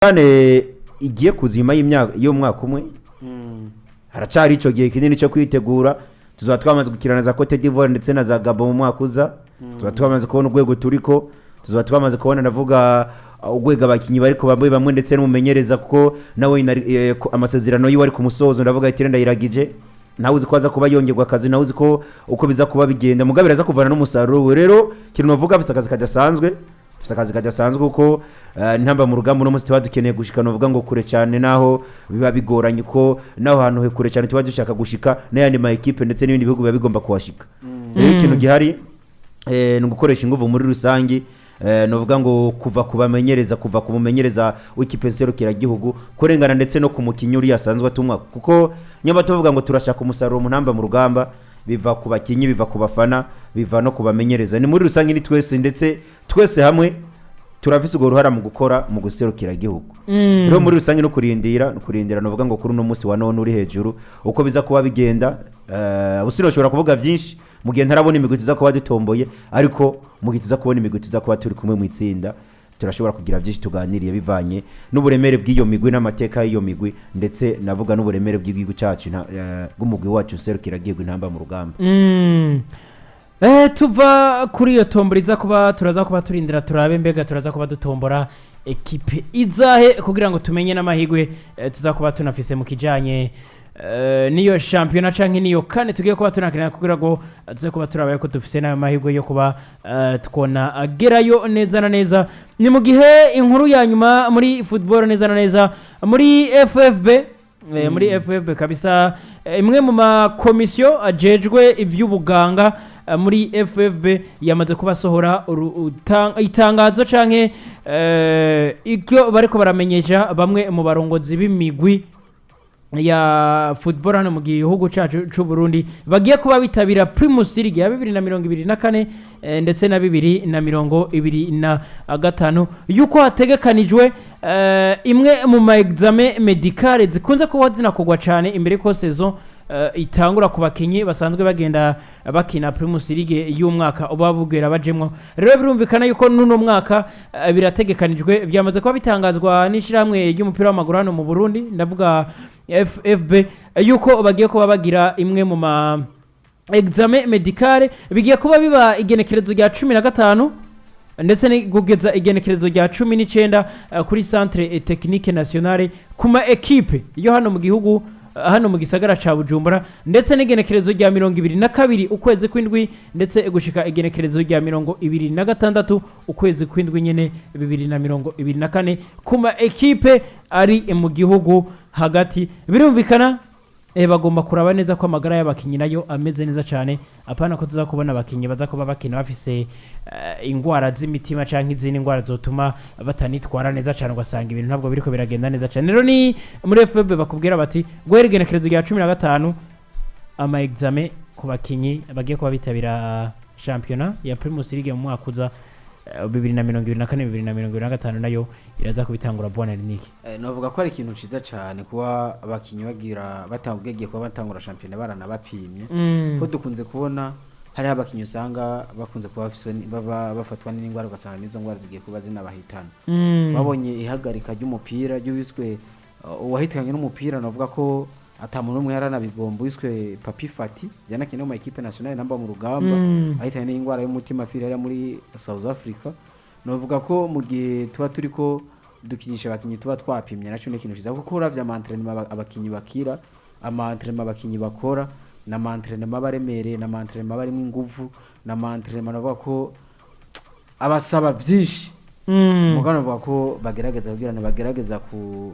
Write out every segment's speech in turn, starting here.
Kane igiye kuzima y'imyaka y'umwaka umwe, haracari ico gihe kinini cyo kwitegura. Tuzaba twamaze gukirana za Cote d'Ivoire ndetse na za Gabon mu mwaka uza. Tuzaba twamaze kubona urwego turiko, tuzaba twamaze kubona, ndavuga, urwego abakinyi bariko bamwe bamwe ndetse n'umumenyereza, kuko nawe amasezerano yiwe ari ku musozo. Ndavuga ati ndayiragije, nawe uzi ko aza kuba yongerwa akazi, nawe uzi ko uko biza kuba bigenda, mugabo biraza kuvana n'umusaruro we. Rero ikintu novuga, afise akazi kadasanzwe, afise akazi kadasanzwe, kuko ntamba mu rugamba uno munsi tuba dukeneye gushika, novuga ngo kure cyane, naho biba bigoranye, ko naho hantu he kure cyane tuba dushaka gushika n'ayandi ma ekipe ndetse n'ibindi bihugu biba bigomba kuhashika. Rero ikintu gihari ni ugukoresha inguvu muri rusangi, novuga ngo kuva ku bamenyereza, kuva ku mumenyereza w'ikipe nserukiragihugu, kurengana ndetse no ku mukinyi uriya asanzwe atumwa, kuko nyamba tuvuga ngo turashaka umusaruro mu ntamba mu rugamba, biva ku bakinyi, biva ku bafana, biva no ku bamenyereza, ni muri rusange, ni twese, ndetse twese hamwe turafise urwo ruhara mu gukora mu guserukiragihugu. Rero muri rusange no kurindira, novuga ngo kuri uno munsi wa none uri hejuru uko biza kuba bigenda. Usino ushobora kuvuga byinshi mu gihe ntarabona imigwi tuza kuba dutomboye, ariko mu gihe tuza kubona imigwi tuza kuba turi kumwe mu itsinda, turashobora kugira byinshi tuganiriye bivanye n'uburemere bw'iyo migwi n'amateka y'iyo migwi, ndetse navuga n'uburemere bw'igihugu cyacu bw'umugwi wacu nserukiragihugu intamba mu rugamba. Tuva kuri iyo tombora iza kuba, turaza kuba turindira turabe mbega turaza kuba dutombora ekipe izahe, kugira ngo tumenye n'amahirwe tuza kuba tunafise mu kijanye niyo shampiyona canke niyo kane tugiye kuba tunakenera, kugira ngo tuze kuba turabaye ko dufise n'ayo mahirwe yo kuba twona agerayo neza na neza. Ni mu gihe inkuru ya nyuma muri football, neza na neza muri FFB, muri FFB kabisa, imwe mu makomisiyo ajejwe ivy'ubuganga muri FFB yamaze kubasohora itangazo canke ibyo bariko baramenyesha bamwe mu barongozi b'imigwi ya football hano mu gihugu cacu c'u Burundi bagiye kuba bitabira Primus League ya 2024 ndetse na 2025, yuko hategekanijwe imwe mu ma examen médicale zikunze kuba zinakorwa cane imbere ko saison itangura ku bakinyi basanzwe bagenda bakina Primus League y'umwaka uba bugera bajemwo. Rero birumvikana yuko n'uno mwaka birategekanijwe, byamaze kuba bitangazwa n'ishirahamwe ry'umupira w'amaguru hano mu Burundi, ndavuga FFB, yuko bagiye kuba bagira imwe mu ma examen médicale. Bigiye kuba biba igenekerezo rya 15 ndetse ni kugeza igenekerezo rya 19 kuri Centre Technique Nationale ku ma ekipe yo hano mu gihugu, hano mu gisagara ca Bujumbura, ndetse n'igenekerezo rya 22 ukwezi kw'indwi ndetse gushika igenekerezo rya 26 ukwezi kw'indwi nyene 2024 ku ma ekipe ari mu gihugu hagati. Birumvikana bagomba kuraba neza ko amagara y'abakinyi nayo ameze neza cyane, apana ko tuza kubona abakinyi baza kuba bakina bafise ingwara z'imitima canke izindi ngwara zotuma batanitwara neza cyane, ugasanga ibintu ntabwo biriko biragenda neza cyane. Rero ni muri FFB bakubwira bati guhera igenekerezo rya 15 ama examen ku bakinyi bagiye kuba bitabira shampiyona ya Primus League mu mwaka uza 2024 2025 nayo iraza kubitangura. Bwana Riniki. Novuga ko ari ikintu ciza cane kuba abakinyi bagira batangiye kuba batangura shampiyona baranabapimye, ko dukunze kubona hariho abakinyi usanga bakunze kuba baba bafatwa n'indwara, ugasanga n'izo ndwara zigiye kuba zinabahitana. Babonye ihagarika ry'umupira ry'uwiswe uwahitanye n'umupira, navuga ko ata muntu n'umwe yaranabigomba, wiswe Papi Fati, yanakinye no mu equipe nationale namba mu rugamba, ahitanye n'indwara y'umutima afira yari muri South Africa. Novuga ko mu gihe tuba turiko dukinisha abakinyi tuba twapimye, naco ni ikintu ciza, kuko uravye ama entraînement abakinyi bakira, ama entraînement abakinyi bakora, na ama entraînement aba aremereye, na ama entraînement aba arimwo inguvu, na ama entraînement navuga ko abasaba vyinshi. Mugabo navuga ko bagerageza kugira ngo bagerageza ku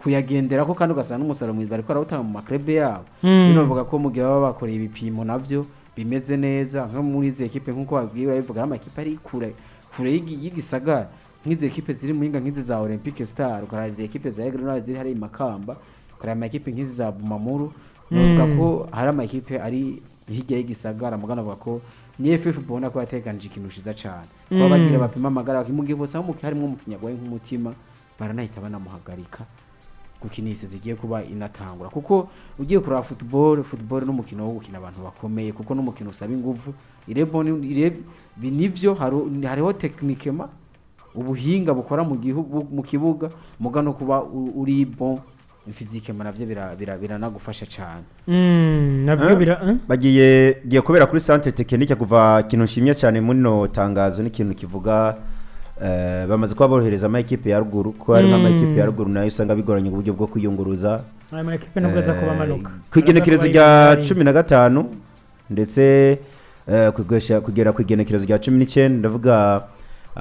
kuyagenderako, kandi ugasanga n'umusaruro mwiza bariko barawutanga mu ma club yabo. Bino bavuga ko mu gihe baba bakoreye ibipimo navyo bimeze neza, nko muri izi ekipe, nk'uko babwiye urabivuga, ari amakipe ari kure kure y'igisagara, nk'izi ekipe ziri muhinga, nk'izi za Olympique Star, ukaraba izi ekipe za Aigle Noir ziri hariya i Makamba, ukaraba amakipe nk'izi za Bumamuru. Novuga ko hari amakipe ari hirya y'igisagara. Mugabo navuga ko ni FF ubona ko yateganije ikintu ciza cane kuba bagira bapima amagara mu gihe bose harimwo umukinyi agwaye nk'umutima, baranahita banamuhagarika gukinisha zigiye kuba inatangura, kuko ugiye kuraba football n'umukino wo gukina abantu bakomeye, kuko n'umukino usaba inguvu. Irebo nivyo hariho techniquement. Ubuhinga bukora mu gihugu, mu kibuga, muga no kuba uri bon physique navyo biranagufasha cane. Nabyo Eh? bira, eh? Bagiye giye kubera kuri centre technique. Kuva ikintu nshimye cyane muri no tangazo n'ikintu kivuga bamaze kuba borohereza ama ekipe ya ruguru, ko harimo ama ekipe ya ruguru nayo usanga bigoranye uburyo bwo kwiyunguruza. Aya ma ekipe nubwo aza kuba amanuka. Ku igenekerezo Araza rya kuba 15 ndetse kugera ku igenekerezo rya 19, ndavuga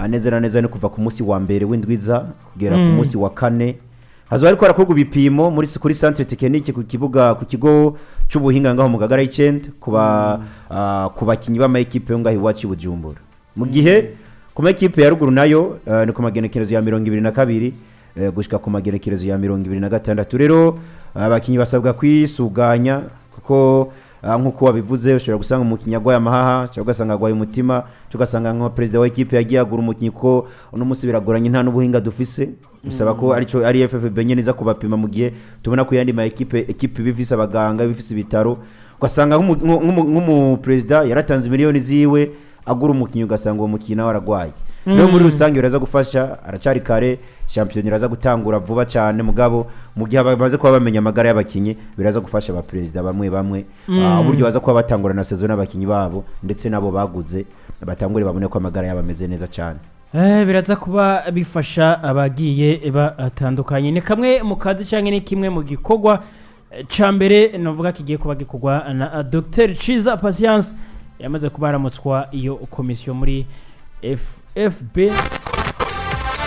neza na neza ni kuva ku munsi wa mbere w'indwiza kugera ku munsi wa kane, hazoba hariko harakorwa ibipimo kuri centre technique, ku kibuga, ku kigo c'ubuhinga ngaho mu Gagara 9, ku bakinyi b'ama ekipe yo ngaho iwacu i Bujumbura. Mu gihe ku ma ekipe ya ruguru nayo ni ku magenekerezo ya 22 gushika ku magenekerezo ya 26. Rero abakinyi basabwa kwisuganya kuko nk'uko wabivuze, ushobora gusanga umukinnyi agwaye amahaha, cyangwa ugasanga agwaye umutima, cyangwa ugasanga nka perezida wa ekipe yagiye agura umukinnyi, kuko uno munsi biragoranye, nta n'ubuhinga dufise. Bisaba ko arico ari FFB nyene iza kubapima, mu gihe tubona ko yandi ma ekipe iba ifise abaganga, iba ifise ibitaro. Ugasanga nk'umuperezida yaratanze miliyoni ziwe agura umukinnyi, ugasanga uwo mukinnyi nawe aragwaye. Rero muri rusange biraza gufasha. Aracyari kare, shampiyona iraza gutangura vuba cyane, mugabo mu gihe bamaze kuba bamenya amagara y'abakinnyi, biraza gufasha abaperezida bamwe bamwe uburyo baza kuba batangura na saison n'abakinnyi babo, ndetse nabo baguze batangure babone ko amagara yabo ameze neza cyane. Biraza kuba bifasha abagiye batandukanye. Ni kamwe mu kazi cyangwa ni kimwe mu gikorwa ca mbere novuga kigiye kuba gikorwa na Dr Ciza Patience, yamaze kuba aramutswa iyo komisiyo muri FFB.